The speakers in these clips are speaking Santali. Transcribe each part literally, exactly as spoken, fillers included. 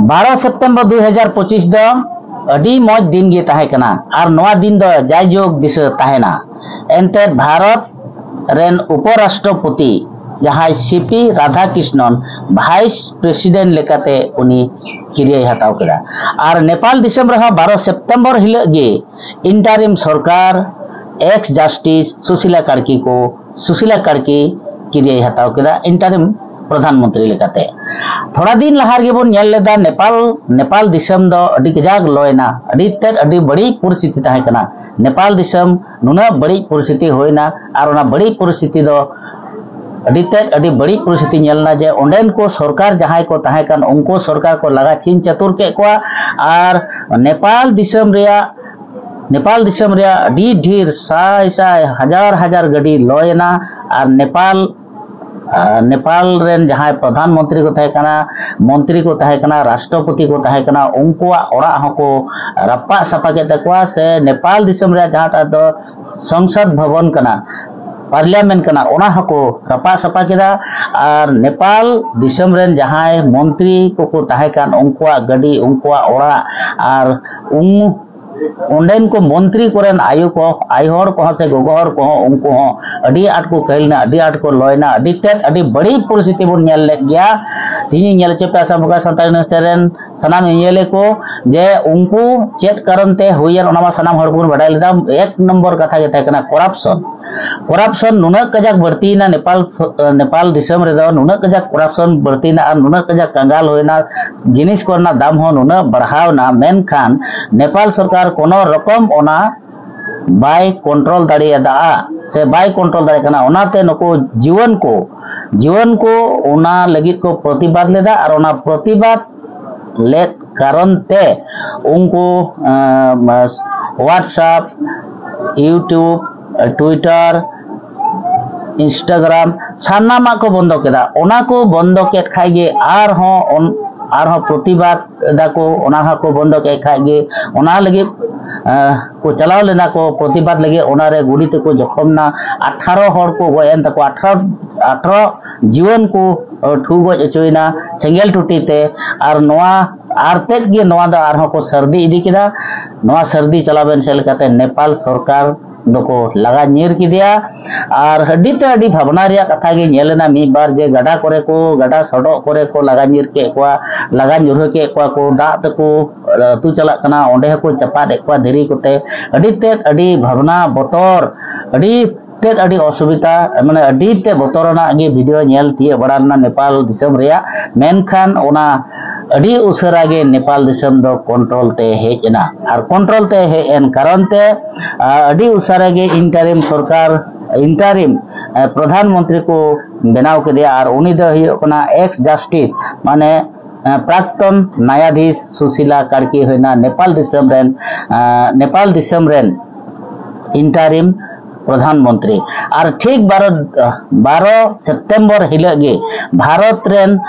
ᱵᱟᱨᱚ ᱥᱮᱯᱴᱮᱢᱵᱚᱨ ᱫᱩ ᱦᱟᱡᱟᱨ ᱯᱚᱸᱪᱤᱥ ᱫᱚ ᱟᱹᱰᱤ ᱢᱚᱡᱽ ᱫᱤᱱ ᱜᱮ ᱛᱟᱦᱮᱸ ᱠᱟᱱᱟ ᱟᱨ ᱱᱚᱣᱟ ᱫᱤᱱ ᱫᱚ ᱡᱟᱭᱡᱩᱜᱽ ᱫᱤᱥᱟᱹ ᱛᱟᱦᱮᱱᱟ᱾ ᱮᱱᱛᱮᱫ ᱵᱷᱟᱨᱚᱛ ᱨᱮᱱ ᱩᱯᱚᱨᱟᱥᱴᱨᱚᱯᱚᱛᱤ ᱡᱟᱦᱟᱸᱭ C P Radhakrishnan vice president ᱞᱮᱠᱟᱛᱮ ᱩᱱᱤ ᱠᱤᱨᱤᱭᱟᱹᱭ ᱦᱟᱛᱟᱣ ᱠᱮᱫᱟ᱾ ᱟᱨ ᱱᱮᱯᱟᱞ ᱫᱤᱥᱚᱢ ᱨᱮᱦᱚᱸ ᱵᱟᱨᱚ ᱥᱮᱯᱴᱮᱢᱵᱚᱨ ᱦᱤᱞᱳᱜ ᱜᱮ ᱤᱱᱴᱟᱨᱤᱢ ᱥᱚᱨᱠᱟᱨ ᱮᱠᱥ ᱡᱟᱥᱴᱤᱥ ᱥᱩᱥᱤᱞᱟ ᱠᱟᱲᱠᱤ ᱠᱚ ᱥᱩᱥᱤᱞᱟ ᱠᱟᱲᱠᱤ ᱠᱤᱨᱤᱭᱟᱹᱭ ᱦᱟᱛᱟᱣ ᱠᱮᱫᱟ ᱤᱱᱴᱟᱨᱤᱢ ᱯᱨᱚᱫᱷᱟᱱ ᱢᱚᱱᱛᱨᱤ ᱞᱮᱠᱟᱛᱮ᱾ ᱛᱷᱚᱲᱟ ᱫᱤᱱ ᱞᱟᱦᱟ ᱨᱮᱜᱮ ᱵᱚᱱ ᱧᱮᱞ ᱞᱮᱫᱟ ᱱᱮᱯᱟᱞ ᱱᱮᱯᱟᱞ ᱫᱤᱥᱚᱢ ᱫᱚ ᱟᱹᱰᱤ ᱠᱟᱡᱟᱠ ᱞᱚᱭᱮᱱᱟ, ᱟᱹᱰᱤ ᱛᱮᱫ ᱟᱹᱰᱤ ᱵᱟᱹᱲᱤᱡ ᱯᱚᱨᱤᱥᱛᱷᱤᱛᱤ ᱛᱟᱦᱮᱸ ᱠᱟᱱᱟ᱾ ᱱᱮᱯᱟᱞ ᱫᱤᱥᱚᱢ ᱱᱩᱱᱟᱹᱜ ᱵᱟᱹᱲᱤᱡ ᱯᱚᱨᱤᱥᱛᱷᱤᱛᱤ ᱦᱩᱭᱱᱟ ᱟᱨ ᱚᱱᱟ ᱵᱟᱹᱲᱤᱡ ᱯᱚᱨᱤᱥᱛᱷᱤᱛᱤ ᱫᱚ ᱟᱹᱰᱤ ᱛᱮᱫ ᱟᱹᱰᱤ ᱵᱟᱹᱲᱤᱡ ᱯᱚᱨᱤᱥᱛᱷᱤᱛᱤ ᱧᱮᱞ ᱮᱱᱟ ᱡᱮ ᱚᱸᱰᱮᱱ ᱠᱚ ᱥᱚᱨᱠᱟᱨ ᱡᱟᱦᱟᱸᱭ ᱠᱚ ᱛᱟᱦᱮᱸ ᱠᱟᱱ ᱩᱱᱠᱩ ᱥᱚᱨᱠᱟᱨ ᱠᱚ ᱞᱟᱜᱟ ᱪᱷᱤᱝ ᱪᱟᱹᱛᱩᱨ ᱠᱮᱫ ᱠᱚᱣᱟ᱾ ᱟᱨ ᱱᱮᱯᱟᱞ ᱫᱤᱥᱚᱢ ᱨᱮᱭᱟᱜ ᱱᱮᱯᱟᱞ ᱫᱤᱥᱚᱢ ᱨᱮᱭᱟᱜ ᱟᱹᱰᱤ ᱰᱷᱮᱨ ᱥᱟᱭ ᱥᱟᱭ ᱦᱟᱡᱟᱨ ᱦᱟᱡᱟᱨ ᱜᱟᱹᱰᱤ ᱞᱚᱭᱮᱱᱟ᱾ ᱟᱨ ᱱᱮᱯᱟᱞ ᱟᱨ ᱱᱮᱯᱟᱞ ᱨᱮᱱ ᱡᱟᱦᱟᱸᱭ ᱯᱨᱚᱫᱷᱟᱱ ᱢᱚᱱᱛᱨᱤ ᱠᱚ ᱛᱟᱦᱮᱸ ᱠᱟᱱᱟ, ᱢᱚᱱᱛᱨᱤ ᱠᱚ ᱛᱟᱦᱮᱸ ᱠᱟᱱᱟ, ᱨᱟᱥᱴᱨᱚᱯᱚᱛᱤ ᱠᱚ ᱛᱟᱦᱮᱸ ᱠᱟᱱᱟ, ᱩᱱᱠᱩᱣᱟᱜ ᱚᱲᱟᱜ ᱦᱚᱸᱠᱚ ᱨᱟᱯᱟᱜ ᱥᱟᱯᱷᱟ ᱠᱮᱫ ᱛᱟᱠᱚᱣᱟ᱾ ᱥᱮ ᱱᱮᱯᱟᱞ ᱫᱤᱥᱚᱢ ᱨᱮᱭᱟᱜ ᱡᱟᱦᱟᱸᱴᱟᱜ ᱫᱚ ᱥᱚᱝᱥᱚᱫ ᱵᱷᱚᱵᱚᱱ ᱠᱟᱱᱟ, ᱯᱟᱨᱞᱤᱭᱟᱢᱮᱱᱴ ᱠᱟᱱᱟ, ᱚᱱᱟ ᱦᱚᱸᱠᱚ ᱨᱟᱯᱟᱜ ᱥᱟᱯᱷᱟ ᱠᱮᱫᱟ᱾ ᱟᱨ ᱱᱮᱯᱟᱞ ᱫᱤᱥᱚᱢ ᱨᱮᱱ ᱡᱟᱦᱟᱸᱭ ᱢᱚᱱᱛᱨᱤ ᱠᱚᱠᱚ ᱛᱟᱦᱮᱸ ᱠᱟᱱ, ᱩᱱᱠᱩᱣᱟᱜ ᱜᱟᱹᱰᱤ, ᱩᱱᱠᱩᱣᱟᱜ ᱚᱲᱟᱜ, ᱟᱨ ᱩᱱ ᱚᱸᱰᱮᱱ ᱠᱚ ᱢᱚᱱᱛᱨᱤ ᱠᱚᱨᱮᱱ ᱟᱭᱳ ᱠᱚ, ᱟᱭᱳ ᱦᱚᱲ ᱠᱚᱦᱚᱸ ᱥᱮ ᱜᱚᱜᱚ ᱦᱚᱲ ᱠᱚᱦᱚᱸ, ᱩᱱᱠᱩ ᱦᱚᱸ ᱟᱹᱰᱤ ᱟᱸᱴ ᱠᱚ ᱠᱟᱹᱦᱤᱞᱱᱟ, ᱟᱹᱰᱤ ᱟᱸᱴ ᱠᱚ ᱞᱚᱭᱱᱟ, ᱟᱹᱰᱤ ᱛᱮᱫ ᱟᱹᱰᱤ ᱵᱟᱹᱲᱤᱡ ᱯᱚᱨᱤᱥᱛᱷᱤᱛᱤ ᱵᱚᱱ ᱧᱮᱞ ᱞᱮᱫ ᱜᱮᱭᱟ᱾ ᱛᱮᱦᱤᱧ ᱧᱮᱞ ᱦᱚᱪᱚ ᱯᱮᱭᱟ ᱥᱟᱱᱛᱟᱲᱤ ᱱᱤᱭᱩᱡᱽ ᱪᱮᱱᱮᱞ ᱨᱮᱱ ᱥᱟᱱᱟᱢ ᱧᱮᱧᱮᱞᱤᱭᱟᱹ ᱠᱚ ᱡᱮ ᱩᱱᱠᱩ ᱪᱮᱫ ᱠᱟᱨᱚᱱ ᱛᱮ ᱦᱩᱭᱮᱱ, ᱚᱱᱟ ᱢᱟ ᱥᱟᱱᱟᱢ ᱦᱚᱲ ᱵᱚᱱ ᱵᱟᱰᱟᱭ ᱞᱮᱫᱟ᱾ ᱮᱠ ᱱᱚᱢᱵᱚᱨ ᱠᱟᱛᱷᱟ ᱜᱮ ᱛᱟᱦᱮᱸ ᱠᱟᱱᱟ ᱠᱚᱨᱟᱯᱥᱚᱱ᱾ ᱠᱚᱨᱟᱯᱥᱚᱱ ᱱᱩᱱᱟᱹᱜ ᱠᱟᱡᱟᱠ ᱵᱟᱹᱲᱛᱤᱭᱮᱱᱟ ᱱᱮᱯᱟᱞ ᱥᱚ-, ᱱᱮᱯᱟᱞ ᱫᱤᱥᱚᱢ ᱨᱮᱫᱚ ᱱᱩᱱᱟᱹᱜ ᱠᱟᱡᱟᱠ ᱠᱚᱨᱟᱯᱥᱚᱱ ᱵᱟᱹᱲᱛᱤᱭᱮᱱᱟ ᱟᱨ ᱱᱩᱱᱟᱹᱜ ᱠᱟᱡᱟᱠ ᱠᱟᱸᱜᱟᱞ ᱦᱩᱭᱱᱟ, ᱡᱤᱱᱤᱥ ᱠᱚᱨᱮᱱᱟᱜ ᱫᱟᱢ ᱦᱚᱸ ᱱᱩᱱᱟᱹᱜ ᱵᱟᱲᱦᱟᱣᱱᱟ, ᱢᱮᱱᱠᱷᱟᱱ ᱱᱮᱯᱟᱞ ᱥᱚᱨᱠᱟᱨ ᱠᱳᱱᱳ ᱨᱚᱠᱚᱢ ᱚᱱᱟ ᱵᱟᱭ ᱠᱚᱱᱴᱨᱳᱞ ᱫᱟᱲᱮᱭᱟᱫᱟ ᱥᱮ ᱵᱟᱭ ᱠᱚᱱᱴᱨᱳᱞ ᱫᱟᱲᱮᱭᱟᱜ ᱠᱟᱱᱟ᱾ ᱚᱱᱟᱛᱮ ᱱᱩᱠᱩ ᱡᱩᱣᱟᱹᱱ ᱠᱚ ᱡᱩᱣᱟᱹᱱ ᱠᱚ ᱚᱱᱟ ᱞᱟᱹᱜᱤᱫ ᱠᱚ ᱯᱨᱚᱛᱤᱵᱟᱫ ᱞᱮᱫᱟ ᱟᱨ ᱚᱱᱟ ᱯᱨᱚᱛᱤᱵᱟᱫ ᱞᱮᱫ ᱠᱟᱨᱚᱱ ᱛᱮ ᱩᱱᱠᱩ ᱟᱸ, WhatsApp, YouTube, Twitter, Instagram ᱥᱟᱱᱟᱢᱟᱜ ᱠᱚ ᱵᱚᱱᱫᱚ ᱠᱮᱫᱟ᱾ ᱚᱱᱟ ᱠᱚ ᱵᱚᱱᱫᱚ ᱠᱮᱫ ᱠᱷᱟᱡ ᱜᱮ ᱟᱨᱦᱚᱸ ᱚᱱ-, ᱟᱨᱦᱚᱸ ᱯᱨᱚᱛᱤᱵᱟᱫ ᱫᱟᱠᱚ, ᱚᱱᱟ ᱦᱚᱸᱠᱚ ᱵᱚᱱᱫᱚ ᱠᱮᱫ ᱠᱷᱟᱡ ᱜᱮ ᱚᱱᱟ ᱞᱟᱹᱜᱤᱫ ᱠᱚ ᱪᱟᱞᱟᱣ ᱞᱮᱱᱟ ᱠᱚ ᱯᱨᱚᱛᱤᱵᱟᱫ ᱞᱟᱹᱜᱤᱫ, ᱚᱱᱟᱨᱮ ᱜᱩᱞᱤ ᱛᱮᱠᱚ ᱡᱚᱠᱷᱚᱢ ᱱᱟ, ᱟᱴᱷᱟᱨᱚ ᱦᱚᱲ ᱠᱚ ᱜᱚᱡ ᱮᱱ ᱛᱟᱠᱚᱣᱟ, ᱟᱴᱷᱟᱨᱚ ᱟᱴᱷᱟᱨᱚ ᱡᱤᱣᱚᱱ ᱠᱚ ᱴᱷᱩ ᱜᱚᱡ ᱦᱚᱪᱚᱭᱮᱱᱟ ᱥᱮᱸᱜᱮᱞ ᱴᱩᱴᱤ ᱛᱮ᱾ ᱟᱨ ᱱᱚᱣᱟ ᱟᱨ ᱛᱮᱫ ᱜᱮ ᱱᱚᱣᱟ ᱫᱚ ᱟᱨᱦᱚᱸ ᱠᱚ ᱥᱟᱹᱨᱫᱤ ᱤᱫᱤ ᱠᱮᱫᱟ᱾ ᱱᱚᱣᱟ ᱥᱟᱹᱨᱫᱤ ᱪᱟᱞᱟᱣᱮᱱ ᱥᱮᱫ ᱞᱮᱠᱟᱛᱮ ᱱᱮᱯᱟᱞ ᱥᱚᱨᱠᱟᱨ ᱫᱚᱠᱚ ᱞᱟᱜᱟ ᱧᱤᱨ ᱠᱮᱫᱮᱭᱟ᱾ ᱟᱨ ᱟᱹᱰᱤ ᱛᱮ ᱟᱹᱰᱤ ᱵᱷᱟᱵᱽᱱᱟ ᱨᱮᱭᱟᱜ ᱠᱟᱛᱷᱟ ᱜᱮ ᱧᱮᱞ ᱮᱱᱟ, ᱢᱤᱫ ᱵᱟᱨ ᱡᱮ ᱜᱟᱰᱟ ᱠᱚᱨᱮ ᱠᱚ, ᱜᱟᱰᱟ ᱥᱚᱰᱚᱜ ᱠᱚᱨᱮ ᱠᱚ ᱞᱟᱜᱟ ᱧᱤᱨ ᱠᱮᱫ ᱠᱚᱣᱟ, ᱞᱟᱜᱟ ᱧᱩᱨᱦᱟᱹ ᱠᱮᱫ ᱠᱚᱣᱟ ᱠᱚ, ᱫᱟᱜ ᱛᱮᱠᱚ ᱟᱹᱛᱩ ᱪᱟᱞᱟᱜ ᱠᱟᱱᱟ, ᱚᱸᱰᱮ ᱦᱚᱸᱠᱚ ᱪᱟᱯᱟᱫ ᱮᱫ ᱠᱚᱣᱟ ᱫᱷᱤᱨᱤ ᱠᱚᱛᱮ᱾ ᱟᱹᱰᱤ ᱛᱮᱫ ᱟᱹᱰᱤ ᱵᱷᱟᱵᱽᱱᱟ ᱵᱚᱛᱚᱨ, ᱟᱹᱰᱤ ᱛᱮᱫ ᱟᱹᱰᱤ ᱚᱥᱩᱵᱤᱫᱷᱟ, ᱢᱟᱱᱮ ᱟᱹᱰᱤ ᱛᱮᱫ ᱵᱚᱛᱚᱨᱟᱱᱟᱜ ᱜᱮ ᱵᱷᱤᱰᱤᱭᱳ ᱧᱮᱞ ᱛᱤᱭᱳᱜ ᱵᱟᱲᱟ ᱞᱮᱱᱟ ᱱᱮᱯᱟᱞ ᱫᱤᱥᱚᱢ ᱨᱮᱭᱟᱜ᱾ ᱢᱮᱱᱠᱷᱟᱱ ᱚᱱᱟ ᱟᱹᱰᱤ ᱩᱥᱟᱹᱨᱟ ᱜᱮ ᱱᱮᱯᱟᱞ ᱫᱤᱥᱚᱢ ᱫᱚ ᱠᱚᱱᱴᱨᱳᱞ ᱛᱮ ᱦᱮᱡ ᱮᱱᱟ᱾ ᱟᱨ ᱠᱚᱱᱴᱨᱳᱞ ᱛᱮ ᱦᱮᱡ ᱮᱱ ᱠᱟᱨᱚᱱ ᱛᱮ ᱟᱹᱰᱤ ᱩᱥᱟᱹᱨᱟ ᱜᱮ ᱤᱱᱴᱟᱨᱤᱢ ᱥᱚᱨᱠᱟᱨ, ᱤᱱᱴᱟᱨᱤᱢ ᱯᱨᱚᱫᱷᱟᱱ ᱢᱚᱱᱛᱨᱤ ᱠᱚ ᱵᱮᱱᱟᱣ ᱠᱮᱫᱮᱭᱟ᱾ ᱟᱨ ᱩᱱᱤ ᱫᱚ ᱦᱩᱭᱩᱜ ᱠᱟᱱᱟ ᱮᱠᱥ ᱡᱟᱥᱴᱤᱥ, ᱢᱟᱱᱮ ᱯᱨᱟᱠᱛᱚᱱ ᱱᱟᱭᱟᱫᱷᱤᱥ ᱥᱩᱥᱤᱞᱟ ᱠᱟᱲᱠᱤ ᱦᱩᱭᱱᱟ ᱱᱮᱯᱟᱞ ᱫᱤᱥᱚᱢ ᱨᱮᱱ, ᱱᱮᱯᱟᱞ ᱫᱤᱥᱚᱢ ᱨᱮᱱ ᱤᱱᱴᱟᱨᱤᱢ ᱯᱨᱚᱫᱷᱟᱱ ᱢᱚᱱᱛᱨᱤ᱾ ᱟᱨ ᱴᱷᱤᱠ ᱵᱟᱨᱚ ᱵᱟᱨᱚ ᱥᱮᱯᱴᱮᱢᱵᱚᱨ ᱦᱤᱞᱳᱜ ᱜᱮ ᱵᱷᱟᱨᱚᱛ ᱨᱮᱱ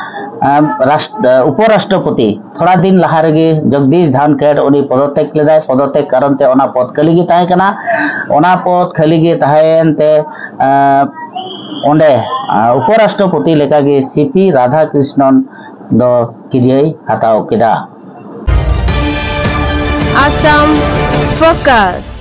ᱩᱯᱚᱨᱟᱥᱴᱨᱚᱯᱚᱛᱤ, ᱛᱷᱚᱲᱟ ᱫᱤᱱ ᱞᱟᱦᱟ ᱨᱮᱜᱮ ᱡᱚᱜᱽᱫᱤᱥ ᱫᱷᱟᱱᱠᱷᱮᱲ ᱩᱱᱤ ᱯᱚᱫᱚᱛᱮᱠ ᱞᱮᱫᱟᱭ᱾ ᱯᱚᱫᱚᱛᱮᱠ ᱠᱟᱨᱚᱱ ᱛᱮ ᱚᱱᱟ ᱯᱚᱫ ᱠᱷᱟᱹᱞᱤ ᱜᱮ ᱛᱟᱦᱮᱸ ᱠᱟᱱᱟ᱾ ᱚᱱᱟ ᱯᱚᱫ ᱠᱷᱟᱹᱞᱤ ᱜᱮ ᱛᱟᱦᱮᱸᱭᱮᱱ ᱛᱮ ᱚᱸᱰᱮ ᱩᱯᱚᱨᱟᱥᱴᱨᱚᱯᱚᱛᱤ ᱞᱮᱠᱟᱜᱮ ᱥᱤ ᱯᱤ ᱨᱟᱫᱷᱟᱠᱨᱤᱥᱱᱚᱱ ᱫᱚ ᱠᱤᱨᱭᱟᱹᱭ ᱦᱟᱛᱟᱣ ᱠᱮᱫᱟ᱾ Assam Focus.